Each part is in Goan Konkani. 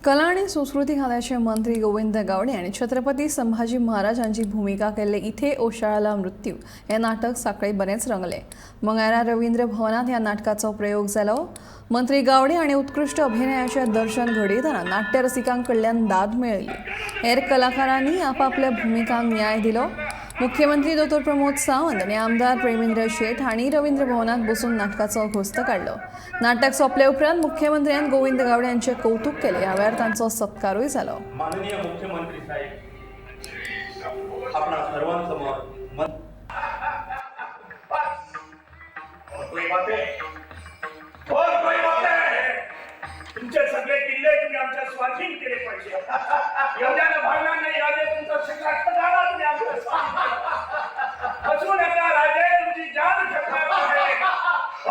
कला आणि संस्कृती खात्याचे मंत्री गोविंद गावडे आणि छत्रपती संभाजी महाराजांची भूमिका केल्ले इथे ओशाळाला मृत्यू हे नाटक साखळी बरेच रंगले. मंगळारा रवींद्र भवनात ह्या नाटकाचो प्रयोग जालो. मंत्री गावडे आणि उत्कृष्ट अभिनयाचे दर्शन घडयतना नाट्यरसिकांकडल्यान दाद मेळयली. हेर कलाकारांनी आपापल्या भुमिकांक न्याय दिलो. मुख्यमंत्री डॉ प्रमोद सावंत आनी आमदार प्रेमेंद्र शेट हांणी रवींद्र भवनात बसून नाटकाचो घोस्त काडलो. नाटक सोंपले उपरांत मुख्यमंत्र्यान गोविंद गावडे यांचे कौतुक केले. ह्या वेळार तांचो सत्कारूय जालो. माननीय मुख्यमंत्री साहेब, आपणा सर्वांसमोर और कोई बातें, और कोई बातें? तुमचे सगळे किल्ले तुम्ही आमच्या स्वाधीन केले पाहिजे. एवढ्यानं भागणार नाही राजे, तुमचा सगळा खजाना तुम्ही आमच्या स्वाधीन केला. फसू नका राजे, तुमची जान खतऱ्यात आहे.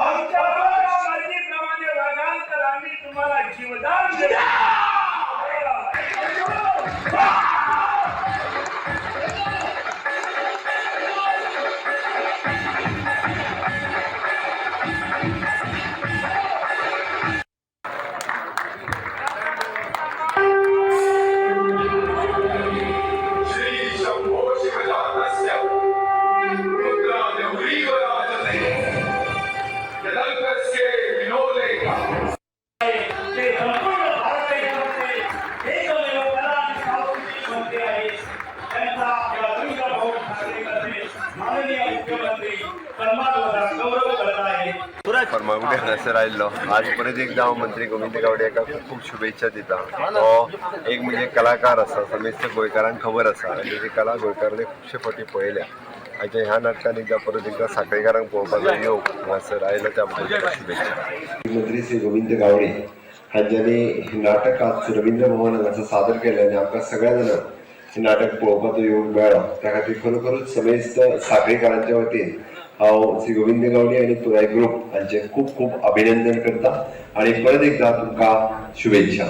आमच्या मर्जीप्रमाणे वागाल तर आम्ही तुम्हाला जीवदान देऊ. श्री शंभो शिवजातस्य रुद्रादेवरीवराजते यदङ्कस्य विनोदेका. ते संपूर्ण भारत देशाचे एकमेव कला आणि सांस्कृतिक मंत्री आहेत. त्यांचा या रवींद्र भवन ठाकरेतर्फे माननीय मुख्यमंत्री सन्मान गौरव करत आहेत. फर्मागुडी हांगासर आयिल्लो. आज परत एकदा हांव मंत्री गोविंद गावडे हाका खूब खूब शुभेच्छा दिता. तो एक म्हणजे कलाकार आसा, समेस्त गोंयकारांक खबर आसा आनी तेजी कला गोंयकारांनी खुबशे फावटी पळयल्या. हाच्या ह्या नाटकान एकदा परत एकदा साखळेकारांक पळोवपाचो योग हांगासर आयलो, त्या बद्दल ताका शुभेच्छा. मंत्री श्री गोविंद गावडे हांच्यांनी हें नाटक आज रवींद्र भवन हांगासर सादर केलें आनी आमकां सगळ्या जाणांक हें नाटक पळोवपाचो योग मेळ्ळो. त्या खातीर खरोखरूच समेस्त साखळीकारांच्या वतीन हांव श्री गोविंद गावडे आनी पुराय ग्रुप हांचें खूब खूब अभिनंदन करता आनी परत एकदा तुमकां शुभेच्छा.